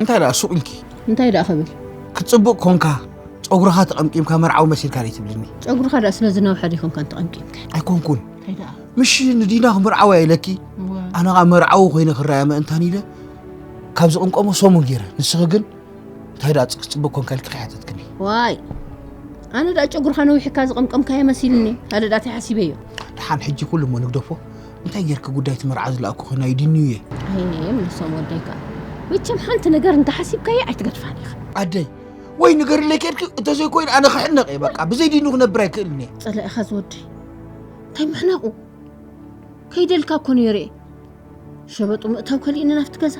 እንታይ ደኣ ሱቕ ኢልኪ? እንታይ ደኣ ክብል? ክትጽብቕ ኮንካ፣ ጸጉርኻ ተቐምቂምካ መርዓዊ መሲልካ ደይ ትብልኒ? ጸጉርኻ ደኣ ስለ ዝነውሐ ደይኮንካን ተቐምቂምካ? ኣይኮንኩን። እንታይ ደኣ? ምሽ ንዲና ክምርዓዋ ኢለኪ? እወ። ኣነ ኸኣ መርዓዊ ኮይነ ክረኣያ ምእንታን ኢለ ካብ ዝቕምቀሞ ሰሙን ገይረ። ንስኺ ግን እንታይ ደኣ ክትጽብቕ ኮንካ ኢልኪ ከይሓተትክኒ? ዋይ፣ ኣነ ደኣ ጨጉርኻ ነዊሕካ ዝቐምቀምካዮ መሲልኒ። ካልእ ደኣ እንታይ ሓሲበዮ? ደሓን ሕጂ ኩሉ እሞ ንግደፎ። እንታይ ጌርኪ ጉዳይ እቲ መርዓ ዝለኣኩኺ ናይ ዲኑ እየ። ኣይ፣ ምሶም ወደይ ከኣ። መቸም ሓንቲ ነገር እንተሓሲብካያ ኣይትገድፋን ኢኻ። ኣደይ፣ ወይ ንገርለይ ከድኪ፣ እንተዘይኮይኑ ኣነ ክሕነቕ እየ በቃ። ብዘይ ዲኑ ክነብር ኣይክእልን እየ። ጸላኢኻ ዝወደይ። እንታይ ምሕናቑ? ከይደልካ እኮ ነይረ እየ። ሸበጡ ምእታው ከሊእኒ ናብቲ ገዛ።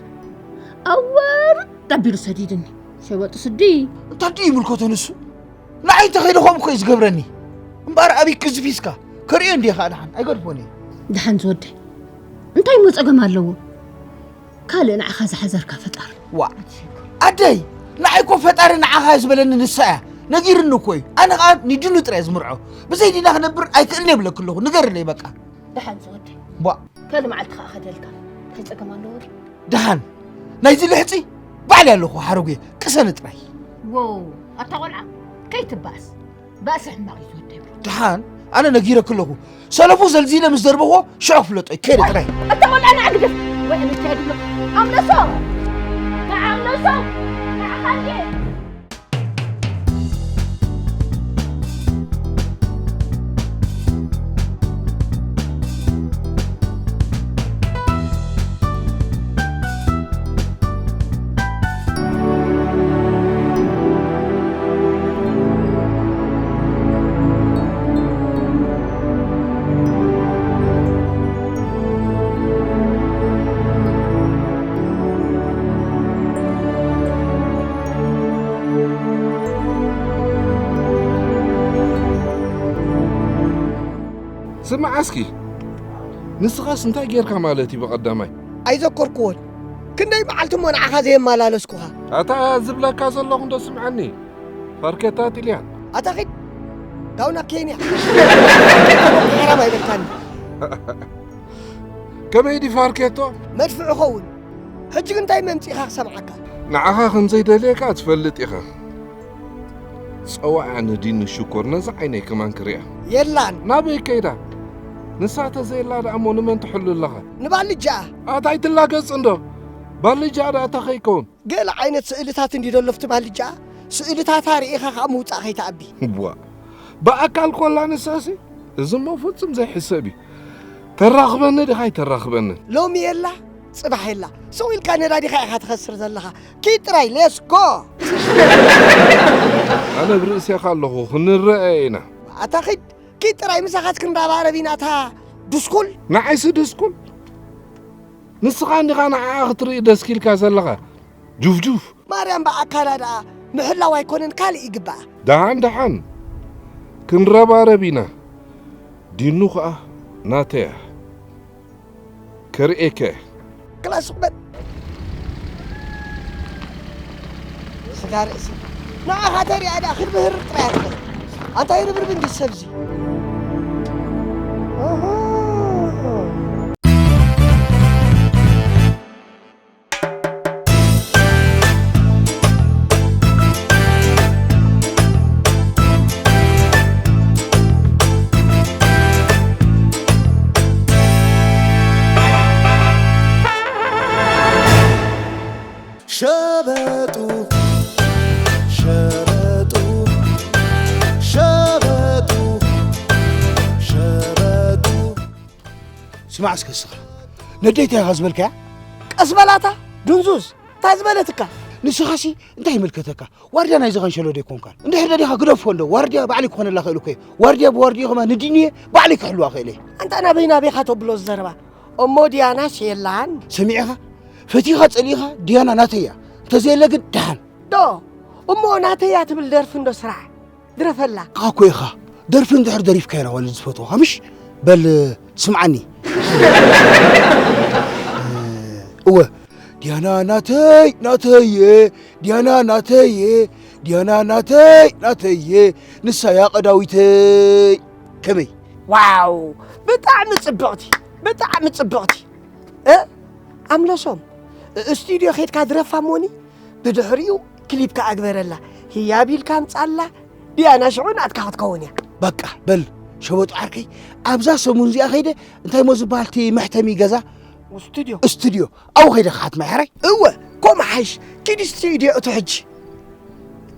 ኣወርድ ኣቢሉ ሰዲድኒ። ሸበጡ ስዲ። እንታይ ድዩ ይምልከቶ ንሱ? ንዓይ እንተኸይደ ከምኡ እኮ እዩ ዝገብረኒ። እምበኣር ኣብይ ክዝፊስካ? ከርእዮ እንድየ ከኣ ደሓን። ኣይገድፎን እየ። ደሓን ዝወደይ። እንታይ እሞ ጸገም ኣለዎ? ካልእ ንዓኻ ዝሓዘርካ ፈጣሪ። ዋእ። ኣደይ፣ ንዓይ እኮ ፈጣሪ ንዓኻ እየ ዝበለኒ ንሳ እያ። ነጊርኒ እኮ እዩ። ኣነ ከኣ ንዲኑ ጥራይ እየ ዝምርዖ። ብዘይ ዲና ክነብር ኣይክእልን እየ ይብለኪ ኣለኹ። ንገርለይ በቃ። ደሓን ዝወደይ። ቧእ። ካልእ መዓልቲ ከኣ ከደልካ። እንታይ ጸገም ኣለዎ ድዩ? ደሓን። ናይዚ ልሕጺ ባዕለይ ኣለኹ ሓረጉየ። ቅሰኒ ጥራይ። ዎው፣ ኣታ ቆልዓ፣ ከይትባእስ። ባእሲ ሕማቕ እዩ ዝወደይ። ደሓን፣ ኣነ ነጊረኪ ኣለኹ። ሰለፉ ዘልዚለ ምስ ደርበዎ ሽዑ ክፍለጦ እዩ። ከይደ ጥራይ። ኣታ ቆልዓ ንዓ ግደፍ። ወይ ኣነ እንታይ ድብሎ? ኣምለሶ! ንዓ ኣምለሶ! ንዓኻ እንድየ! ስማዕ እስኪ፣ ንስኻስ እንታይ ጌርካ ማለት እዩ ብቐዳማይ? ኣይዘከርኩዎን። ክንደይ መዓልቲ እሞ ንዓኻ ዘየመላለስኩኻ? ኣታ ዝብለካ ዘለኹ እንዶ ስምዓኒ። ፋርኬታ ጥልያን። ኣታ ኺድ፣ ጋውና ኬንያ። ሓራም ኣይበልካኒ። ከመይ ዲ ፋርኬቶ? መድፍዕ ኸውን። ሕጂ ግን እንታይ መምጺእኻ ክሰምዓካ? ንዓኻ ከም ዘይደልየካ ትፈልጥ ኢኻ። ጸዋዓ ንዲን ሽኮር ነዛ ዓይነይ ከማን ክሪኣ። የላን። ናበይ ከይዳ? ንሳ ተዘየላ ደኣ እሞ ንመን ትሕሉ ኣለኻ? ንባልጃኣ። ኣታ ኣይትላገጽ እንዶ። ባልጃኣ ደኣ እንታይ ከይከውን? ገለ ዓይነት ስእልታት እንዲ ደሎ ኣብቲ ባልጃኣ፣ ስእልታታ ርኢኻ ከኣ ምውጻእ ከይትኣቢ። ዋ፣ ብኣካል ኮላ ንሳሲ፣ እዚ እሞ ፍጹም ዘይሕሰብ እዩ። ተራኽበኒ ዲኻ ኣይተራኽበንን? ሎሚ የላ፣ ጽባሕ የላ። ስቕ ኢልካ ነዳዲኻ ኢኻ ትኸስር ዘለኻ። ኪድ ጥራይ፣ ሌትስ ጎ! ኣነ ብርእሴኻ ኣለኹ፣ ክንረኣየ ኢና። ኣታ ኺድ፣ ኪድ ጥራይ፣ ምሳኻ ክንራባረብ ኢና፣ ኣታ ድስኩል። ንዓይሲ ድስኩል? ንስኻ እንዲኻ ንዓኣ ክትርኢ ደስኪልካ ዘለኻ። ጁፍጁፍ። ማርያም ብኣካላ ደኣ ምሕላው ኣይኮነን ካልእ ይግባኣ። ደሓን ደሓን ክንረባረብ ኢና። ዲኑ ኸኣ ናተያ። ከርእየከ። ክላ ስቕ በል። ስጋ ርእሲ። ንዓኻ ተሪኣ ደኣ ክትብህርር ጥራይ እያ ትኽእል። ኣንታይ ርብርብ እንዲ ሰብዚ። ኣሃ። ሸበጡ፣ ሸበጡ፣ ሸበጡ፣ ሸበጡ። ስማዕ እስከ እስኻ፣ ነደይ እንታይ ኢኻ ዝበልካያ? ቀስ በላታ፣ ድንዙዝ፣ እንታይ ዝበለትካ? ንስኻሲ እንታይ ይምልከተካ? ዋርድያ ናይዚ ኸንሸሎ ዶ ኣይኮንካን? እንድሕር ደሊኻ ግደፎ እንዶ፣ ዋርድያ ባዕለይ ክኾነላ ክእል እኮ እየ። ዋርድያ ብዋርድያ ኸማ ንዲንየ ባዕለይ ክሕልዋ ክእል እየ። ኣንታ ናበይ ናበይኻ ተብሎ ዘረባ? እሞ ዲያናስ የላን? ሰሚዕኻ? ፈቲኻ ጸሊእኻ ዲያና ናተይ እያ። እንተዘየለ ግን ደሓን። ዶ፣ እሞ ናተይ እያ ትብል ደርፊ እንዶ ስራሕ። ድረፈላ። ኣኻ እኮ ኢኻ። ደርፊ እንድሕር ደሪፍካዮ ኢና ዋላ ዝፈትወኻ፣ ምሽ? በል ስምዓኒ። እወ፣ ዲያና ናተይ፣ ናተይ'የ፣ ዲያና ናተይ'የ፣ ዲያና ናተይ፣ ናተይ'የ፣ ንሳ እያ ቀዳዊተይ። ከመይ? ዋው! ብጣዕሚ ጽብቕቲ፣ ብጣዕሚ ጽብቕቲ። እ? ኣምለሶም፣ እ-፣ ስቱድዮ ኬድካ ድረፋ እሞኒ፣ ብድሕሪኡ ክሊፕ ከኣ ግበረላ። ህያብ ኢልካ ኣምጻላ። ዲያና ሽዑ ናትካ ክትከውን እያ። በቃ በል ሸበጡ ዓርከይ፣ ኣብዛ ሰሙን እዚኣ ከይደ እንታይ ሞ ዝበሃል እቲ መሕተሚ ገዛ? ስቱድዮ። ስቱድዮ። ኣብኡ ከይደ ክሓትማ እየ ሕራይ። እወ፣ ከምኡ ሓይሽ። ኪድ ስቱድዮ እቱ ሕጂ።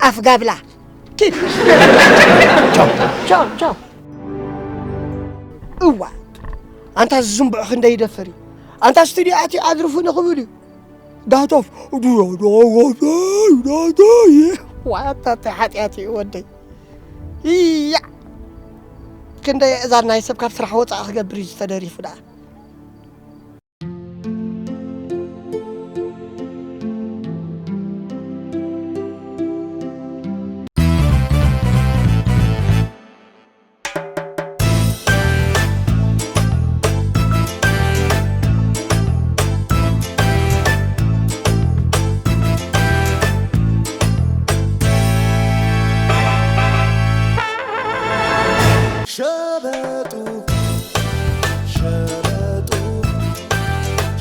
ኣፍ ጋብላ። ኪድ። ቻው። ቻው፣ ቻው። እዋ፣ ኣንታ ዝዝንብዑ ክንደይ ይደፍር እዩ። ኣንታ ስቱድዮ ኣትዩ ኣድርፉ ንኽብል እዩ። ዳቶፍ። ዋታ እንታይ ሓጢኣት እዩ ወደይ። እያ። ክንደይ ኣእዛን ናይ ሰብ ካብ ስራሕ ወፃእ ክገብር እዩ ዝተደሪፉ ደኣ። ሸበጡ፣ ሸበጡ፣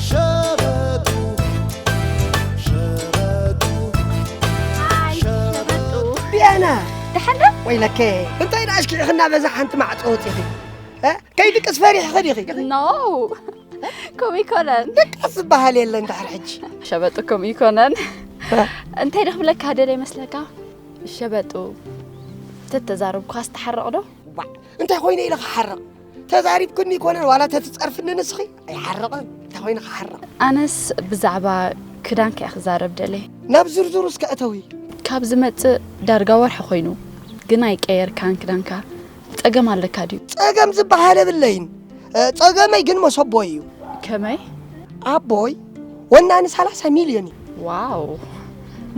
ሸበጡ፣ ሸበጡ፣ ሃይ፣ ሸበጡ። ሸበጡ። ዲያና። ደሓን ዶ? ወይለከ፣ እንታይ ደኣ ኣሽኪዕኽና በዛ ሓንቲ ማዕጾ ወጺኺ? እ? ከይድቅስ ፈሪሕኺ ዲኺ? ኖ፣ ከምኡ ይኮነን። ድቃስ ዝበሃል የለን ድሕሪ ሕጂ። ሸበጡ ከምኡ ይኮነን። እ? እንታይ ዶ ክብለካ ደለ ይመስለካ? ሸበጡ፣ ተተዛረብኩኻስ ትሓርቕ ዶ? ዋዕ፣ እንታይ ኮይነ ኢለ ክሓርቕ? ተዛሪብክኒ ይኮነን ዋላ ተትጸርፍኒ ንስኺ? ኣይሓርቕን። እንታይ ኮይነ ክሓርቕ? ኣነስ ብዛዕባ ክዳንካ እየ ክዛረብ ደልየ። ናብ ዝርዝሩ እስከ እተዊ። ካብ ዝመጽእ ዳርጋ ወርሒ ኮይኑ፣ ግን ኣይቀየርካን ክዳንካ። ጸገም ኣለካ ድዩ? ጸገም ዝበሃል የብለይን። እ፣ ጸገመይ ግን መስ ኣቦይ እዩ። ከመይ? ኣቦይ ወናኒ ሰላሳ ሚልዮን እዩ። ዋው፣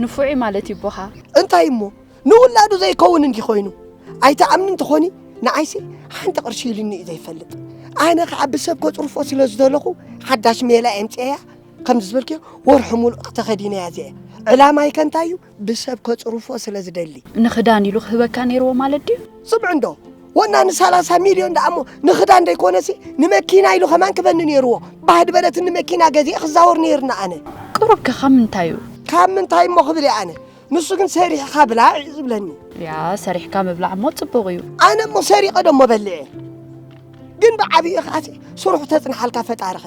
ንፉዕ እዩ ማለት እዩ ኣቦኻ። እንታይ እሞ ንውላዱ ዘይከውን እንዲ ኮይኑ? ኣይትኣምኒ እንተኾኒ ንዓይሲ ሓንቲ ቅርሺ ኢሉኒ እዩ ዘይፈልጥ። ኣነ ከዓ ብሰብ ከጽርፎ ስለ ዝደለኹ ሓዳሽ ሜላ የምፅኤያ። ከምዚ ዝበልክዮ ወርሒ ሙሉእ ተኸዲነያ እዚኣ። ዕላማይ ከ እንታይ እዩ? ብሰብ ከጽርፎ ስለ ዝደሊ። ንኽዳን ኢሉ ክህበካ ነይርዎ ማለት ድዩ? ስምዒ እንዶ፣ ወና ንሰላሳ ሚልዮን ደኣ እሞ ንኽዳን ደይኮነሲ ንመኪና ኢሉ ከማን ክበኒ ነይርዎ። ባህድ በለትኒ መኪና ገዚኤ ክዛወር ነይርና ኣነ። ቁሩብ ከ ካብ ምንታይ እዩ? ካብ ምንታይ እሞ ክብል እየ ኣነ? ንሱ ግን ሰሪሕኻ ብላዕ እዩ ዝብለኒ። ያ፣ ሰሪሕካ ምብላዕ እሞ ጽቡቕ እዩ። ኣነ እሞ ሰሪቐ ዶ እሞ በሊዐ? ግን ብዓብዩ ከኣሲ ስርሑ ተጽንሓልካ ፈጣሪኸ።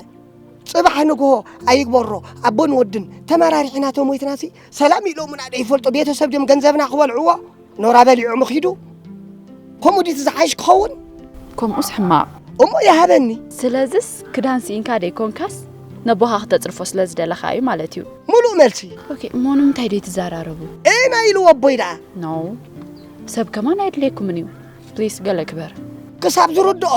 ጽባሕ ንግሆ ኣይግበሮ ኣቦን ወድን ተመራሪሕና ተሞይትናሲ ሰላም ኢሎሙና ዶ ይፈልጡ? ቤተሰብ ድዮም ገንዘብና ክበልዕዎ? ኖራ በሊዖም ኺዱ። ከምኡ ድዩ ዝሓይሽ ክኸውን? ከምኡስ ሕማቕ። እሞ ይሃበኒ። ስለዝስ ክዳን ስኢንካ ደይኮንካስ ነቦኻ ክተጽርፎ ስለ ዝደለኻ እዩ ማለት እዩ። ሙሉእ መልሲ። ኦኬ፣ እሞ ንምንታይ ደይ ትዘራረቡ? ኤና ኢሉ ኣቦይ ደኣ። ኖ፣ ሰብ ከማን ኣየድልየኩምን እዩ። ፕሊስ ገለ ክበር። ክሳብ ዝርድኦ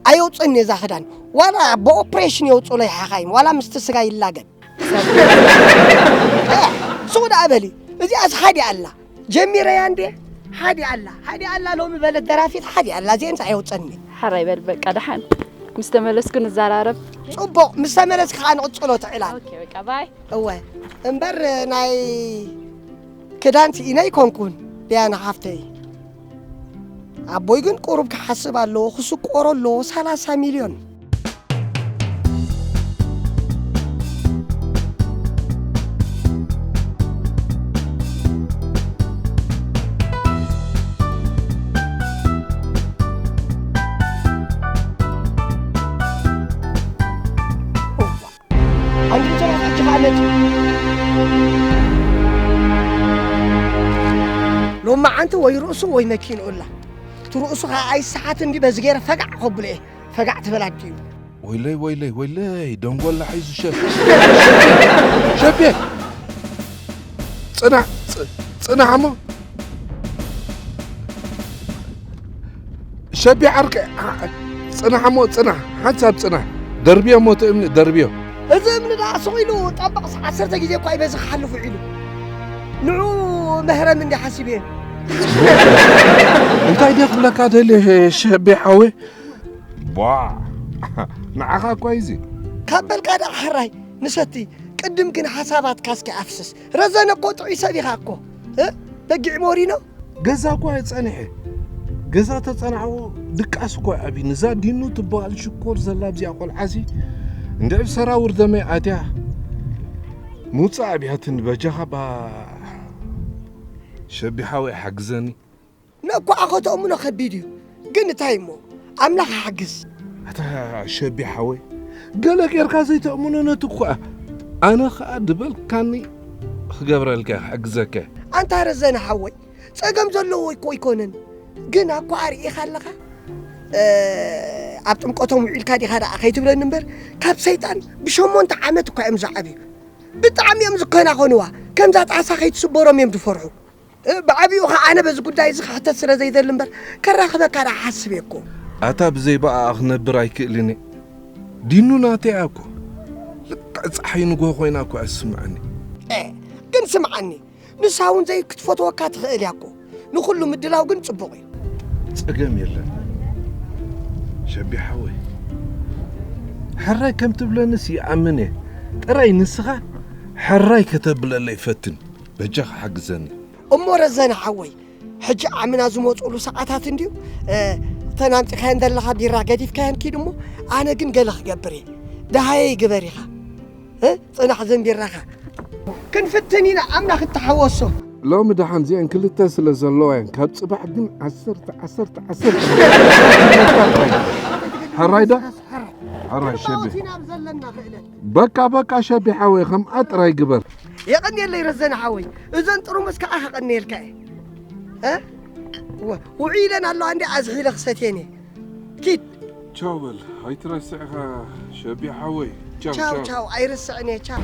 ኣየውፅእን እየ እዛ ክዳን። ዋላ ብኦፕሬሽን የውፅኡለይ ሓኻይም፣ ዋላ ምስቲ ስጋ ይላገብ። ሱቕ ደኣ በሊ። እዚኣስ ሓዲ ኣላ። ጀሚረያ እንዴ? ሓዲ ኣላ። ሓዲ ኣላ ሎሚ በለት ደራፊት ሓዲ ኣላ። እዚአንስ ኣየውፅእን እየ። ሓራይ በል በቃ ደሓን። ምስ ተመለስኩ ንዘራረብ። ፅቡቕ፣ ምስ ተመለስኪ ከዓ ንቕፅሎ ትዕላል። ኦኬ በቃ ባይ። እወ፣ እምበር ናይ ክዳን ስኢነ ኣይኮንኩን፣ ዲያና ሓፍተይ። ኣቦይ ግን ቁሩብ ክሓስብ ኣለዎ፣ ክስቆሮ ኣለዎ፣ ሰላሳ ሚልዮን። ኣንዲም ሰባት ሕጂ ኸኣ መጺኡ። ሎማዓንቲ ወይ ርእሱ ወይ መኪንኡ ኣላ። እቲ ርእሱ ኸኣ ኣይሰሓትን ድዩ በዚ ገይረ ፈጋዕ ከብሎ እየ። ፈጋዕ ትበል ኣዲኡ። ወይለይ፣ ወይለይ፣ ወይለይ፣ ደንጎላ ሒዙ ሸፍ-፣ ሸፌ! ጽናሕ፣ ጽ-፣ ጽናሕ እሞ። ሸቢ ዓርከ፣ ዓ-፣ ጽናሕ እሞ ጽናሕ፣ ሓንሳብ ጽናሕ። ደርብዮ እሞ እቲ እምኒ፣ ደርብዮ። እዚ እምኒ ደኣ ስቕ ኢሉ ጠበቕስ ዓሰርተ ግዜ እኳ እዩ በዚ ክሓልፍ ውዒሉ። ንዑ መህረም እንዲ ሓሲበ። እንታይ ድየ ክብለካ ደልየ ሸቢ ሓወይ? ቧ! ንዓኻ እኳ እዩ እዚ። ካብ በልካ ደኣ ሕራይ፣ ንሰቲ፣ ቅድም ግን ሓሳባትካ እስኪ ኣፍስስ። ረዘነ እኮ ጥዑይ ሰብ ኢኻ እኮ። እ? በጊዕ ሞሪኖ? ገዛ እኳ እየ ጸኒሐ። ገዛ ተጸናዕዎ ድቃስ እኳ እዩ ኣብዩኒ። እዛ ዲኑ ትበሃል ሽኮር ዘላ ኣብዚኣ ቆልዓሲ እንድዒ ብሰራውር ደመይ ኣትያ። ምውጻእ ኣብያትን በጃኻ ባ ሸቢ ሓወይ ሓግዘኒ። ነኳዓ ከተእምኖ ከቢድ እዩ። ግን እንታይ እሞ ኣምላኽ ሓግዝ። ኣታ ሸቢ ሓወይ ገለ ጌርካ ዘይተእምኖ ነቲ እኳ ኣነ ኸኣ ድበልካኒ ክገብረልካ ክሕግዘካ። ኣንታ ረዘነ ሓወይ ጸገም ዘለዎ እኮ ኣይኮነን። ግን ኣኳ ኣርኢኻ ኣለኻ ኣብ ጥምቀቶም ውዒልካ ዲኻ ደኣ ከይትብለኒ እምበር ካብ ሰይጣን ብሸሞንተ ዓመት እኳ እዮም ዝዓብዩ። ብጣዕሚ እዮም ዝከናኸንዋ። ከምዛ ጣሳ ከይትስበሮም እዮም ዝፈርሑ። ብዓቢኡ ኸዓ ኣነ በዚ ጉዳይ እዚ ክሕተት ስለ ዘይደሊ እምበር ከራኽበካ ደኣ ሓስብ እየ እኮ። ኣታ ብዘይ ብኣኣ ክነብር ኣይክእልን እየ። ዲኑ ናተይ እያ እኮ። ልክዕ ጸሓይ ንግሆ ኮይና እኮ እያ ትስምዓኒ። ኤ፣ ግን ስምዓኒ፣ ንሳ እውን ዘይክትፈትወካ ትኽእል እያ እኮ። ንኹሉ ምድላው ግን ጽቡቕ እዩ። ጸገም የለን ሸቢ ሓወይ። ሕራይ ከም ትብለንስ ይኣምን እየ። ጥራይ ንስኻ ሕራይ ከተብለለይ ፈትን። በጃኻ ሓግዘኒ። እሞ ረዘነ ሓወይ፣ ሕጂ ዓምና ዝመፅሉ ሰዓታት እንድዩ። እተን ኣምፂኻየን ዘለኻ ቢራ ገዲፍካየን ኪድ እሞ ኣነ ግን ገለ ክገብር እየ። ደሃየይ ግበር ኢኻ። እ? ፅናሕ ዘን ቢራኻ ክንፍትን ኢና ኣምና ክትተሓወሶ። ሎሚ ደሓን እዚአን ክልተ ስለ ዘለዋ እየን ካብ ፅባሕ ግን ዓሰርተ ዓሰርተ ዓሰርተ ሕራይ ዶ ሕራይ ሸቢ በቃ በቃ ሸቢ ሓወይ ከምኣ ጥራይ ግበር። የቐንየለይ ረዘነ ሓወይ፣ እዘን ጥርሙዝ ከዓ ከቐንየልካ እየ። እ? ወ- ውዒለን ኣለዋ እንዲ ኣዝሒለ ክሰትየን እየ። ኪድ። ቻው በል ኣይትረስዕኻ ሸቢ ሓወይ። ቻው ቻው ቻው። ቻው ኣይርስዕን እየ ቻው።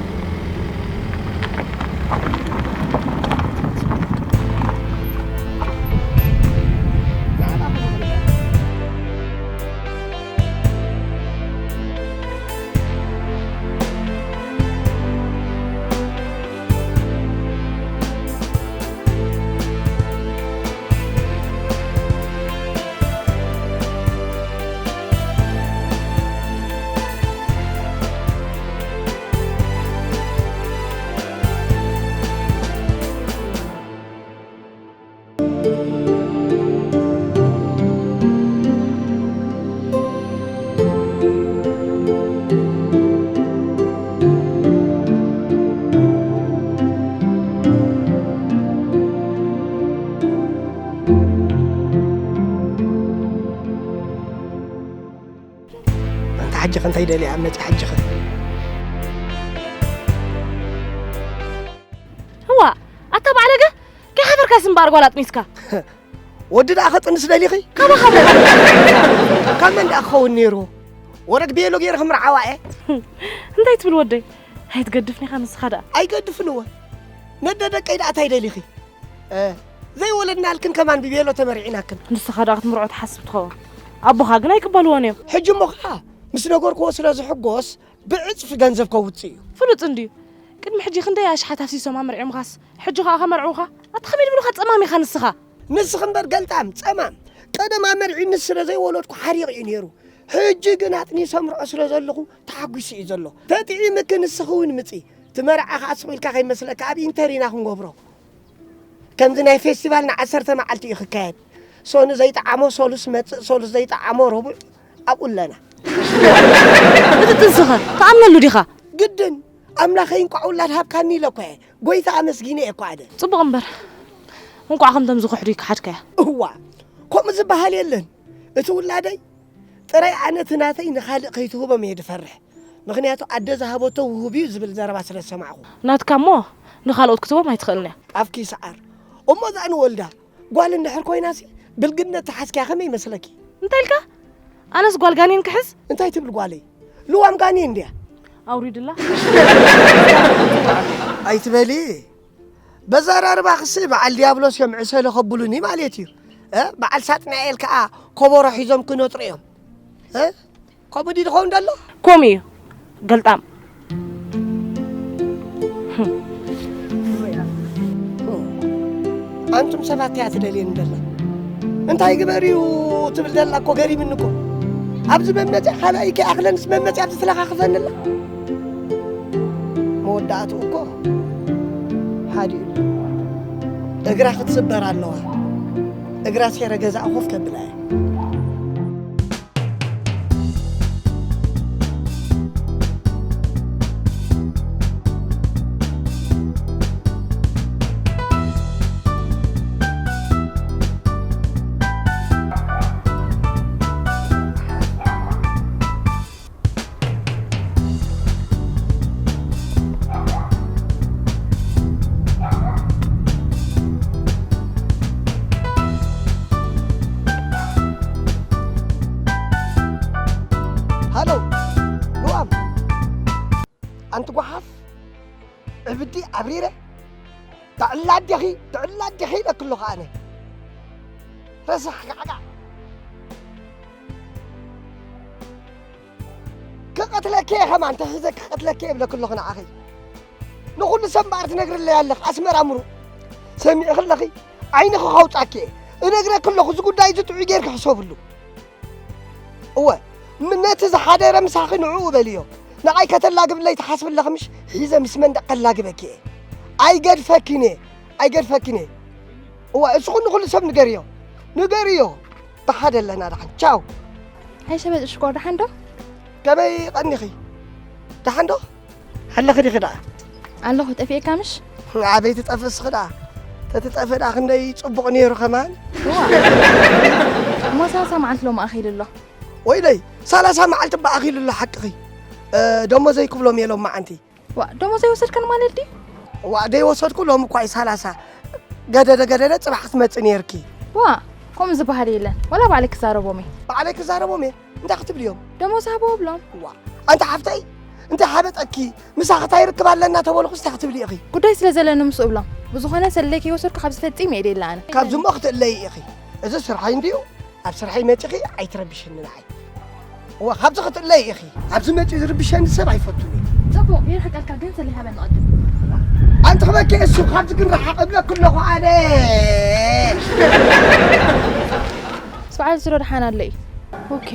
ኣንታ ሓጂ ከ እንታይ ደልያ ኣብ መጽ ሓጂ ከ እዋ ኣታ ባዕለገ ከይሓፈርካስ እምበኣር ጓል ኣጥኒስካ ወዲ ደኣ ከጥንስ ደሊኺ ካባኻ ካብ መን ደኣ ክኸውን ነይሩ ወረግ ቤሎ ገይረ ክምርዓዋ እየ እንታይ ትብል ወደይ ኣይትገድፍኒ ኢኻ ንስኻ ደኣ ኣይገድፍን እወ ነደ ደቀይ ደኣ እንታይ ደሊኺ ዘይወለድናልክን ከማን ብቤሎ ተመርዒናክን ንስኻ ደኣ ክትምርዖ ትሓስብ ትኸውን ኣቦኻ ግን ኣይቅበልዎን እዮም ሕጂ እሞ ኸዓ ምስ ነገርክዎ ስለ ዝሕጎስ ብዕፅፊ ገንዘብ ከውፅእ እዩ ፍሉጥ እንድዩ ቅድሚ ሕጂ ክንደይ ኣሽሓት ኣፍሲሶም ኣመርዒምኻስ ሕጂ ኸዓ ከመርዕውኻ ኣታ ከመይ ድብሉኻ ፀማም ኢኻ ንስኻ ንስኺ እምበር ገልጣም ፀማም ቀደም ኣመርዒኒ ስለ ዘይወለድኩ ሓሪቕ እዩ ነይሩ ሕጂ ግን ኣጥኒሰ ኣምርዖ ስለ ዘለኹ ተሓጒሱ እዩ ዘሎ ተጥዒምኪ ንስኺ እውን ምፂ እቲ መርዓ ከዓ ስቕ ኢልካ ከይመስለካ ኣብ ኢንተር ኢና ክንገብሮ ከምዚ ናይ ፌስቲቫል ንዓሰርተ መዓልቲ እዩ ክካየድ ሶኒ ዘይጠዓሞ ሶሉስ መፅእ ሶሉስ ዘይጠዓሞ ረቡዕ ኣብኡ ኣለና እቲ ጥንስኸ ትኣምነሉ ዲኻ ግድን ኣምላኸይ እንቋዕ ውላድ ሃብካኒ ኢለ እኮ እየ ጎይታ ኣመስጊነ እየ እኮ ኣደ ፅቡቕ እምበር እንቋዕ ከምቶም ዝኽሕዱ ይከሓድካያ እዋ ከምኡ ዝበሃል የለን እቲ ውላደይ ጥራይ ኣነ እቲ ናተይ ንኻልእ ከይትህቦም እየ ድፈርሕ ምኽንያቱ ኣደ ዝሃበቶ ውሁብ እዩ ዝብል ዘረባ ስለ ዝሰማዕኹ ናትካ እሞ ንኻልኦት ክትቦም ኣይትኽእልን እያ ኣፍኪ ሰዓር እሞ እዛ ንወልዳ ጓል እንድሕር ኮይናሲ ብልግነት ተሓዝክያ ከመይ ይመስለኪ እንታይ ኢልካ ኣነስ ጓል ጋኔን ክሕዝ እንታይ ትብል ጓለይ ልዋም ጋኔን እንድያ ኣውሪድላ ኣይትበሊ በዘራርባኽሲ በዓል ዲያብሎስ እዮም ዕሰለ ከብሉኒ ማለት እዩ በዓል ሳጥናኤል ከዓ ከበሮ ሒዞም ክነጥሩ እዮም ከምኡ ድዩ ዝኸውን ዘሎ ከምኡ እዩ ገልጣም ኣንቱም ሰባት እያ ትደልየኒ ደላ እንታይ ግበር እዩ ትብል ደላ እኮ ገሪምኒ እኮ ኣብዚ መመፅያ ካልኣይ ከይኣኽለንስ መመፅያ ኣብዚ ትለኻኽፈኒ ኣላ መወዳእትኡ እኮ ሓዲኡ እግራ ክትስበር ኣለዋ እግራ ሴረ ገዛእ ኮፍ ከብላ እያ ብዲ ኣብሪረ፣ ትዕላ ኣዴኺ፣ ትዕላ ኣዴኺ ኢለኪ ኣለኹ ኣነ። ረሳሕ ጋዕጋዕ። ክቐትለኪ እየ ከማን፣ ተሒዘ ክቐትለኪ እየ እብለኪ ኣለኹ ንዓኺ። ንኹሉ ሰብ እምበኣር ትነግርለይ ኣለኺ፣ ኣስመራ ምሩቕ። ሰሚዕኺ ኣለኺ፣ ዓይንኺ ከውጻኪ እየ። እነግረኪ ኣለኹ፣ እዚ ጉዳይ እዚ ጥዑይ ጌርኪ ሕሰብሉ። እወ፣ ም-፣ ነቲ ዝሓደረ ምሳኺ ንዕኡ በልዮ። ንዓይ ከተላግብለይ ትሓስቢ ኣለኺ ምሽ? ሒዘ ምስ መንደቕ ከላግበኪ እየ። ኣይገድፈኪን እየ፣ ኣይገድፈኪን እየ። እወ፣ እስኹ ንኹሉ ሰብ ንገርዮ፣ ንገርዮ። ብሓደ ኣለና ደሓን። ቻው። ኣይ ሸበጥ ሽኮር፣ ደሓን ዶ? ከመይ ቀኒኺ? ደሓን ዶ? ኣለኺ ዲኺ ደኣ? ኣለኹ፣ ጠፊኤካ ምሽ? ኣበይ ትጠፍእ እስኺ ደኣ? ተትጠፍእ ደኣ ክንደይ ጽቡቕ ነይሩ ከማን። እዋ። እሞ ሰላሳ መዓልቲ ሎሚ ኣኺሉ ኣሎ። ወይለይ፣ ሰላሳ መዓልቲ እባ ኣኺሉ ኣሎ ሓቅኺ። እ፣ ደሞዘይ ክብሎም እየ ሎመዓንቲ። ዋ፣ ደሞዝ ኣይወሰድካን ማለት ድዩ? ዋ፣ ደይወሰድኩ ሎሚ እኳ እዩ ሰላሳ። ገደደ ገደደ ጽባሕ ክትመጽእ ነይርኪ። ዋ፣ ከምኡ ዝበሃል የለን። ዋላ ባዕለይ ክዛረቦም እየ። ባዕለይ ክዛረቦም እየ? እንታይ ክትብልዮም? ደሞዝ ሃብዎ ብሎም። ዋ፣ ኣንታ ሓፍተይ፣ እንታይ ሓበጠኪ? ምሳኺ እንታይ ርክብ ኣለና ተበልኩስ እንታይ ክትብሊ ኢኺ? ጉዳይ ስለ ዘለኒ ምስኡ ብሎም። ብዝኾነ ሰለይ ከይወሰድኩ ካብዚ ፈጺመ እየ ደይለ ኣነ። ካብዚ እሞ ክትእለዪ ኢኺ። እዚ ስርሐይ እንድዩ። ኣብ ስርሐይ መጺኺ ኣይትረብሽኒ ንዓይ። እዋ፣ ካብዚ ክትእለዪ ኢኺ። ኣብዚ መጺኡ ዝርብሸኒ ሰብ ኣይፈቱን እየ። ጽቡቕ፣ ይርሕቀልካ ግን ሰለይ ሃበኒ ቅድም። ኣንቲ ክበኪ እሱ፣ ካብዚ ግን ረሓቕ እብለኪ ኣለኹ ኣነ። ስብዓል ዝሮ ደሓን ኣሎ እዩ። ኦኬ፣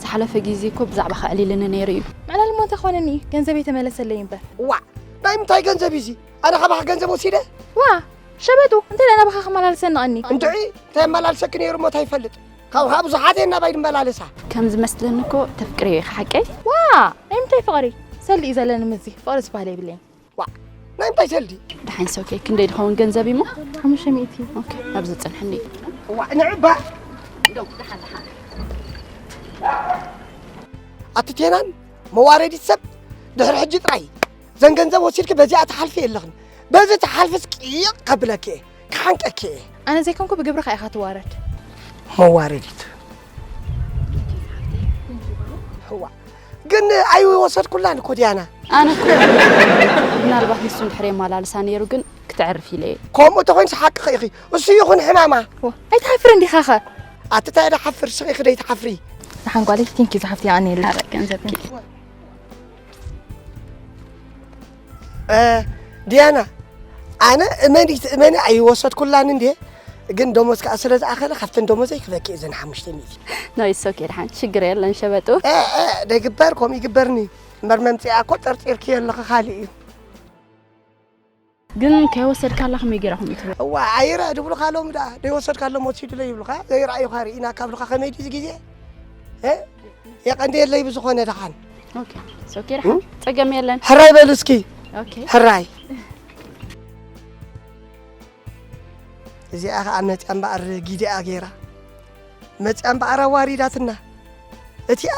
ዝሓለፈ ግዜ እኮ ብዛዕባ ከዕሊልኒ ነይሩ እዩ። ምዕላል እሞ እንታይ ኮነኒ? ገንዘብ የተመለሰለይ እምበር። እዋ፣ ናይ ምንታይ ገንዘብ እዩ እዚ? ኣነ ካባኺ ገንዘብ ወሲደ? ዋ፣ ሸበጡ፣ እንታይ ደኣ ናባኻ ክመላለሰኒ ቀኒ? እንድዒ፣ እንታይ የመላልሰኪ ነይሩ እሞ እንታይ ይፈልጥ? ካብ፣ ካብ ብዙሓት እየን ናባይ ዝመላለሳ። ከም ዝመስለኒ እኮ ተፍቅርዮ ኢኻ ሓቀይ? ዋ፣ ናይ ምንታይ ፍቕሪ? ሰሊ እዩ ዘለኒ ምስዚ። ፍቕሪ ዝበሃል የብለይን። ዋ፣ ናይ ምንታይ ሰልዲ? ደሓን ሶኬ፣ ክንደይ ድኸውን ገንዘብ እሞ? ሓሙሽተ ሚእቲ። ኦኬ፣ ኣብዚ ጽንሕኒ። ዋ፣ ንዕባ። ኣቲ ቴናን መዋረዲት ሰብ ድሕሪ ሕጂ ጥራይ። ዘን ገንዘብ ወሲድኪ በዚኣ ትሓልፊ የለኽን። በዚ ትሓልፍስ ቅይቕ ከብለኪ እየ፣ ክሓንቀኪ እየ። ኣነ ዘይኮንኩ ብግብርኻ ኢኻ ትዋረድ። መዋረዲት። ህዋ። ግን ኣይወሰድኩላን እኮ ዲያና። ኣነ እኮ ምናልባት ንሱ እንድሕር የመላልሳ ነይሩ ግን ክተዕርፍ ኢለ እየ። ከምኡ ተኾይንስ ሓቅኺ ኢኺ። እሱ ይኹን ሕማማ። ዋ፣ ኣይትሓፍር እንዲኻ ኸ? ኣቲ ታይ ዶ ሓፍር፣ ስኺ ክደይ ትሓፍሪ። ደሓን ጓለይ፣ ቴንኪ ዝሓፍቲ የቐንየለይ። ኧረ ገንዘብ ግን። እ፣ ዲያና፣ ኣነ እመኒ ትእመኒ ኣይወሰድኩላን እንዴ፣ ግን ደሞዝ ከኣ ስለ ዝኣኸለ ካብተን ደሞዘይ ክበኪ እዘን ሓሙሽተ ሚእቲ። No, it's okay፣ ደሓን፣ ሽግር የለን፣ ሸበጡ። እ፣ እ፣ ደይግበር፣ ከምኡ ይግበርኒ። እምበር መምጽኣ እኮ ጠርጢርክዮ ኣለኺ፣ ካልእ እዩ። ግን ከይወሰድካላ ከመይ ገይራ ከምኡ ትብል? እዋ፣ ኣይረ ድብሉኻ ሎም ደኣ፣ ደይወሰድካሎም ወሲዱለይ ይብሉኻ፣ ዘይረኣዩኻ ርኢና ካብሉኻ ከመይ ድዩ እዚ ግዜ? እ? የቐንየለይ ብዝኾነ ደሓን። ኦኬ፣ it's okay፣ ደሓን፣ ጸገም የለን። ሕራይ በሉ እስኪ። ኦኬ። ሕራይ። እዚኣ ኸኣ መጽያ እምበኣር ጊዲኣ ገይራ። መጽያ እምበኣር ኣዋሪዳትና። እቲኣ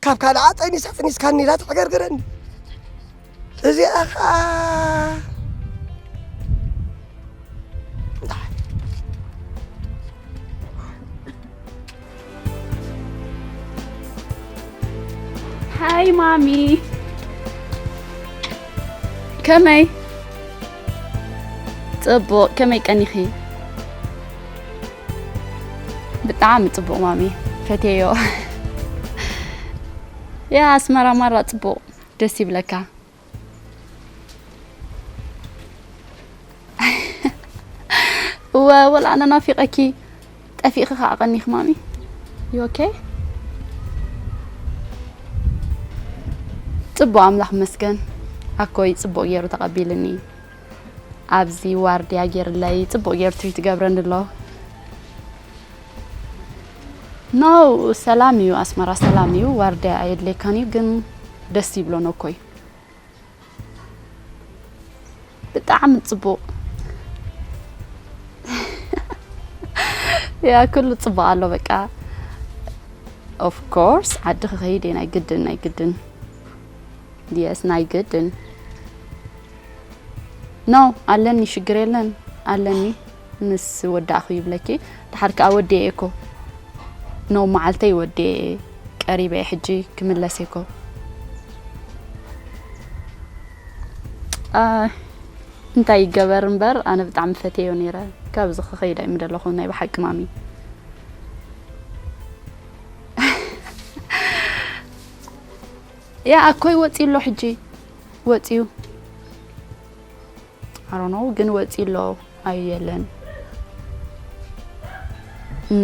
ካብ ካልኣ ጠኒሳ ጠኒስካኒ ኢላ ትዕገርግረኒ። እዚኣ ኸኣ እንታይ? ሃይ ማሚ። ከመይ? ጽቡቕ፣ ከመይ ቀኒኺ? ብጣዕሚ ጽቡቕ ማሚ፣ ፈትየዮ። ያ ኣስመራ ማራ ጽቡቕ፣ ደስ ይብለካ። እወ፣ ወላ ኣነ ናፊቐኪ። ጠፊእኺ ኸዓ ቀኒኺ ማሚ። You okay? ጽቡቕ፣ ኣምላኽ ይመስገን። ኣኮይ ጽቡቕ ገይሩ ተቐቢልኒ። ኣብዚ ዋርድያ ገይርለይ ጽቡቕ ገይሩ ትሪት ይገብረኒ ኣሎ። No፣ ሰላም እዩ፣ ኣስመራ ሰላም እዩ። ዋርድያ ኣየድልየካን እዩ፣ ግን ደስ ይብሎ ነኮይ። ብጣዕሚ ጽቡቕ። ያ፣ ኩሉ ጽቡቕ ኣሎ በቃ። Of course፣ ዓዲ ክኸይድ እየ፣ ናይ ግድን፣ ናይ ግድን። Yes፣ ናይ ግድን። No፣ ኣለኒ፣ ሽግር የለን፣ ኣለኒ። ምስ ወዳእኹ ይብለኪ። ድሓር ከኣ ወዲኤ እኮ። No፣ መዓልተይ ወዲኤ፣ ቀሪበ እየ፣ ሕጂ ክምለስ እየ እኮ። ኣ፣ እንታይ ይገበር እምበር፣ ኣነ ብጣዕሚ ፈትየዮ ነይረ። ካብዚ ክኸይድ ኣይምደለኹ፣ ናይ ብሓቂ ማሚ። ያ ኣኮይ ወፂኡ ኣሎ ሕጂ፣ ወፂኡ። I don't know፣ ግን ወፂኡ ኣሎ፣ ኣዩ የለን።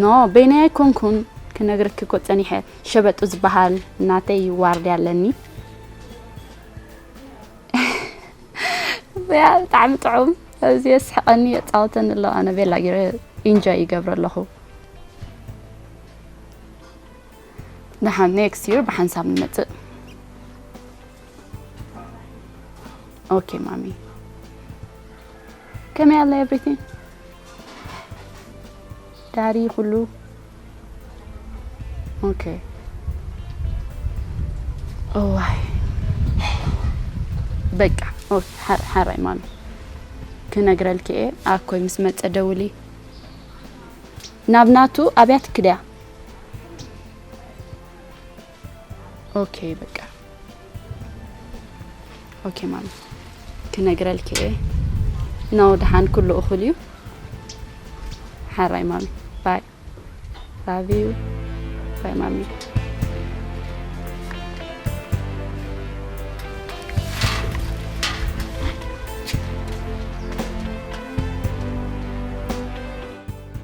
ኖ፣ በይነይ ኣይኮንኩን፣ ክነግረኪ እኮ ፀኒሐ። ሸበጡ ዝበሃል ናተይ ዋርድያ ኣለኒ። ያ ብጣዕሚ ጥዑም፣ ኣብዚ የስሕቐኒ፣ የፃወተኒ ኣሎ። ኣነ ቤላ ገይረ ኢንጆይ ይገብሮ ኣለኹ። ደሓን ኔክስት ይር ብሓንሳብ ንመፅእ። ኦኬ ማሚ፣ ከመይ ኣላ ኤቭሪቲንግ? ዳዲ ኩሉ ኦኬ። እዋይ በቃ ኦኬ፣ ሓር- ሓራይ ማሚ ክነግረልኪ እየ። ኣኮይ ምስ መፀ ደውሊ። ናብ ናቱ ኣብያ ትክድያ። ኦኬ በቃ ኦኬ ማሚ ክነግረልኪ እየ። ነው ደሓን ኩሉ እኹል እዩ። ሓራይ ማሚ ባይ ላቭ ዩ ባይ ማሚ።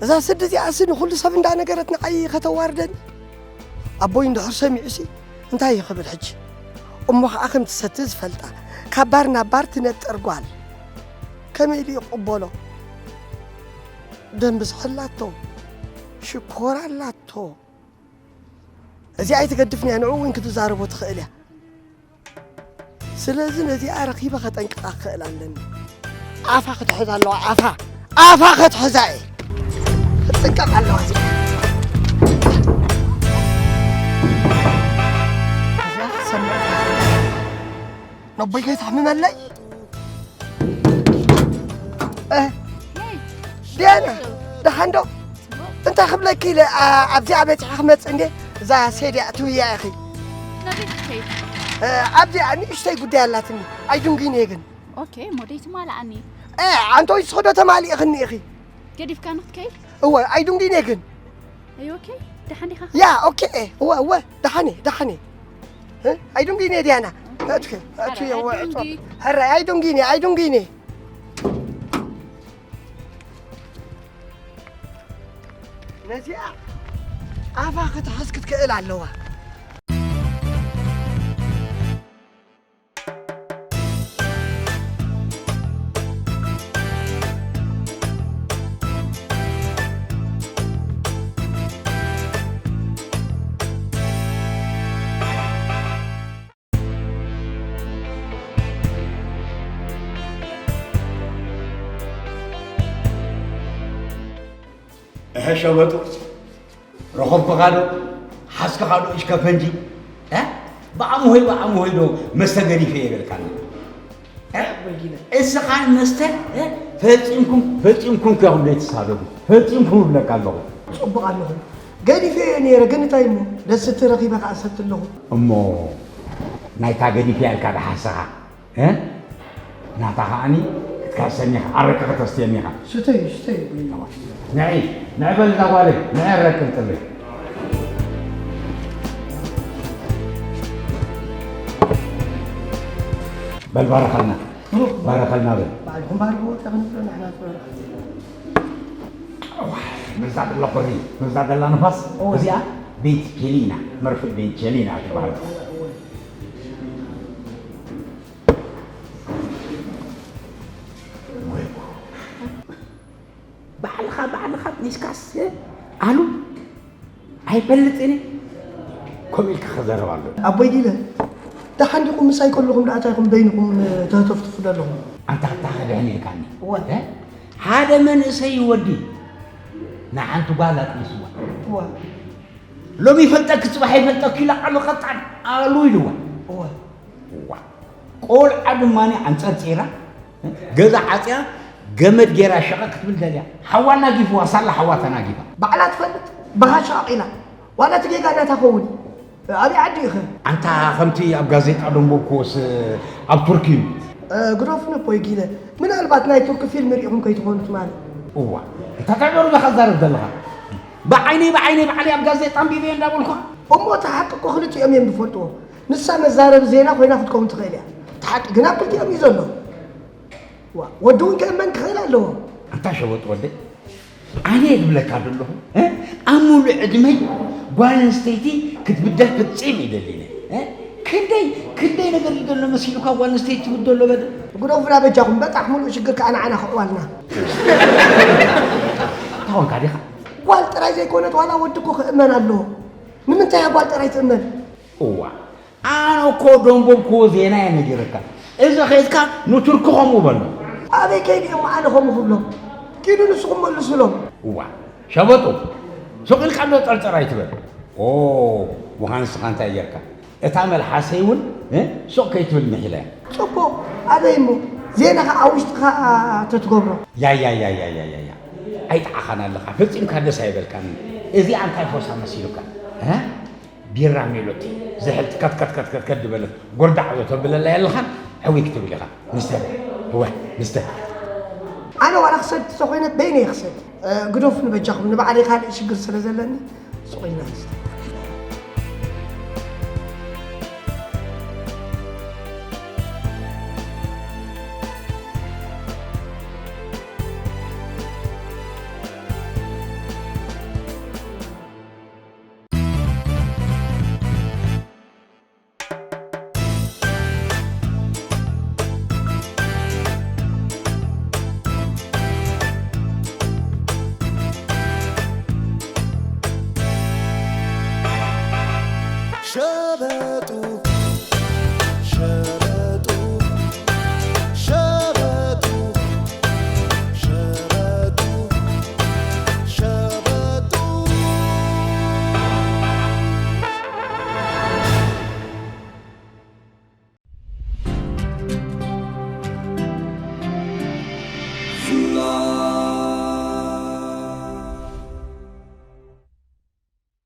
እዛ ስዲ እዚኣሲ ንኹሉ ሰብ እንዳነገረት ንዓይ ከተዋርደኒ። ኣቦይ እንድሕር ሰሚዑሲ እንታይ እዩ ክብል ሕጂ? እሞ ኸዓ ከም ትሰቲ ዝፈልጣ፣ ካብ ባር ናብ ባር ትነጥር ጓል ከመይ ኢሉ ይቕበሎ? ደም ብዝሒ ኣላቶ፣ ሽኮር ኣላቶ። እዚኣ ኣይትገድፍን እያ፣ ንዕኡ እውን ክትዛረቦ ትኽእል እያ። ስለዚ ነዚኣ ረኺበ ከጠንቅቓ ክኽእል ኣለኒ። ኣፋ ክትሕዝ ኣለዋ፣ ኣፋ፣ ኣፋ ክትሕዛ እየ። ክትጥንቀቕ ኣለዋ እዚኣ። እዚኣ ክትሰምዕ እያ። ነቦይ ከይትሕምመለይ። እ፣ ዲያና፣ ደሓን ዶ? እንታይ ክብለኪ ኢለ፣ ኣ-፣ ኣብዚኣ በፂሐ ክመፅእ እንዴ? እዛ ሴድያ ትውያ ኢኺ። ናበይ ትኸይድ? እ፣ ኣብዚኣ ንእሽተይ ጉዳይ ኣላትኒ። ኣይድንጉይን እየ ግን። ኦኬ፣ ሞደይ ትማልኣኒ። እ፣ ኣንቶይ ዝኸዶ ተማሊእኽኒ ኢኺ። ገዲፍካ ንክትከይድ? እወ፣ ኣይድንጉይን እየ ግን። ኣይ፣ ኦኬ፣ ደሓን ዲኻ? ያ፣ ኦኬ፣ እወ፣ እወ፣ ደሓን እየ፣ ደሓን እየ። እ፣ ኣይድንጉይን እየ ዲያና። ኣትኩ፣ ኣትኩ፣ ኧረ፣ እወ፣ ኣይድንጉይ። ኧረ፣ ኣይድንጉይን እየ፣ ኣይድንጉይን እየ። ነዚኣ ኣፋ ክትሕዝ ክትክእል ኣለዋ። እሀ ሸበጡ፣ ረኸብኩኻ ዶ? ሓዝክኻ ዶ እሽከ ፈንጂ? እ? ብኣምሆይ ብኣምሆይ ዶ መስተ ገዲፈ የበልካኒ? እ? እስኻን መስተ፣ እ? ፈጺምኩም፣ ፈጺምኩም ከኹም ዘይትሳደቡ። ፈጺምኩም እብለካ ኣለኹ። ጽቡቕ ኣለኹ። ገዲፈዮ ነይረ፣ ግን እንታይ እሞ? ደስቲ ረኺበ ከኣ ሰቲ ኣለኹ። እሞ ናይታ ገዲፈያ ኢልካ ደሓሰኻ? እ? ናታ ከኣኒ ክትካሰኒ ኢኻ፣ ኣረቂ ከተስትየኒ ኢኻ። ስተይ፣ ስተይ። ንዒ፣ ንዒ በል እዛ ጓለይ፣ ንዒ ኣረቂ እንጥለይ። በል ባረኸልና፣ ባረኸልና በል። ባዕልኹም ባርኽዎ፣ እንታይ ክንብሎ ንሕና ንባርኽ። እዋ፣ መዛ ደላ ቁሪ፣ መዛ ደላ ንፋስ፣ እዋ። እዚኣ ቤንች ቸሊና፣ መርፍእ ቤንች ቸሊና ትበሃል። ባዕልኻ፣ ባዕልኻ ዲስካስ፣ እ? ኣሉ? ኣይፈልጥን እየ። ከምኡ ኢልካ ክዘረብ ኣሎ። ኣቦይ ዲለ፣ ደሓን ዲኹም? ምሳይ ከለኹም ደኣ እንታይ ኢኹም በይንኹም፣ እ፣ ተህተፍትፉ ዘለኹም? ኣንታ፣ ኣታ ድሕን ኢልካኒ። እወ። እ? ሓደ መንእሰይ ወዲ ንሓንቲ ጓል ኣጥኒስዋ። እወ። ሎሚ ይፈልጠኪ፣ ጽባሕ ይፈልጠኪ ኢላ ቃሉ ቀጣን ኣሉ ኢልዋ። እወ። ዋ። ቆልዓ ድማ ኣንጸርጺራ፣ ገዛ ዓጽያ፣ ገመድ ጌራ ሸቐ ክትብል ደልያ። ሓዋ ኣናጊፍዋ፣ ሳላ ሓዋ ተናጊፋ። ባዕላ ትፈልጥ፣ ብኻ ሸቓቕ ኢላ። ዋላ እቲ ጌጋ ናታ ኸውን። ኣበይ ዓዲ ኢኸ? ኣንታ ከምቲ ኣብ ጋዜጣ ደንበብክዎስ ኣብ ቱርኪ እዩ። እ፣ ግደፉ ነቦይ ጊለ። ምናልባት ናይ ቱርኪ ፊልም ርኢኹም ከይትኾኑ ትማሊ። እዋ፣ እንታይ ተዕበሩ ኢኻ ትዛረብ ዘለኻ? ብዓይነይ ብዓይነይ ባዕለይ ኣብ ጋዜጣ ኣንቢበዮ እንዳበልኳ። እሞ እቲ ሓቂ እኮ ክልቲኦም እዮም ዝፈልጥዎ። ንሳ መዛረቢ ዜና ኮይና ክትከውን ትኽእል እያ። እቲ ሓቂ ግን ኣብ ክልቲኦም እዩ ዘሎ። ዋ፣ ወዲ እውን ክእመን ክኽእል ኣለዎ። ኣንታ ሸበጥ ወደይ፣ ኣነ እየ ዝብለካ ዘለኹ፣ እ? ኣብ ሙሉእ ዕድመይ ጓል ኣንስተይቲ ክትብደል ፍጺም ይደሊነ፣ እ? ክንደይ ክንደይ ነገር እዩ ዘሎ መሲሉካ ጓል ኣንስተይቲ ትብደሎ በደ? ግደፉና በጃኹም፣ በጣሕ ሙሉእ ሽግር ከኣ ንዓና ከዕዋልና። እንታይ ኾንካ ዲኻ? ጓል ጥራይ ዘይኮነት ዋላ ወዲ እኮ ክእመን ኣለዎ። ንምንታይ እያ ጓል ጥራይ ትእመን? እዋ፣ ኣነ እኮ ደንቦብክዎ ዜና እየ ነጊረካ። እዚ ኸይድካ ንቱርኪ ከምኡ በሎ። ኣበይ ከይዱ እዮም ኣነ ከምኡ ክብሎም? ኪዱ ንስኹም መልሱሎም። እዋ፣ ሸበጡ፣ ሱቕ ኢልካ እንዶ ጠርጠር ኣይትበል። ኦ፣ ምዃን ንስኻ እንታይ ጌርካ? እታ መልሓሰይ እውን፣ እ፣ ሱቕ ከይትብል ምሒለ። ጽቡቕ፣ ኣበይ እሞ? ዜናኻ ኣብ ውሽጥኻ ተትገብሮ። ያ፣ ያ፣ ያ። ኣይጠዓኻን ኣለኻ፣ ፈጺምካ ደስ ኣይበልካን። እዚኣ እንታይ ፎሳ መሲሉካ? እ? ቢራ ሜሎቲ፣ ዝሕል ከት ከት ከት ከት ከት ዝበለት ጎርዳዕ ዶ ተብለላ የለኻን? ሕውይ ክትብል ኢኻ። ንስተ፣ እወ፣ ንስተ። ኣነ ዋላ ክሰድ ተኾይነ በይነይ ክሰድ። እ፣ ግደፉ ንበጃኹም፣ ንባዕለይ ካልእ ሽግር ስለ ዘለኒ፣ ስቕ ኢልና ንስተ።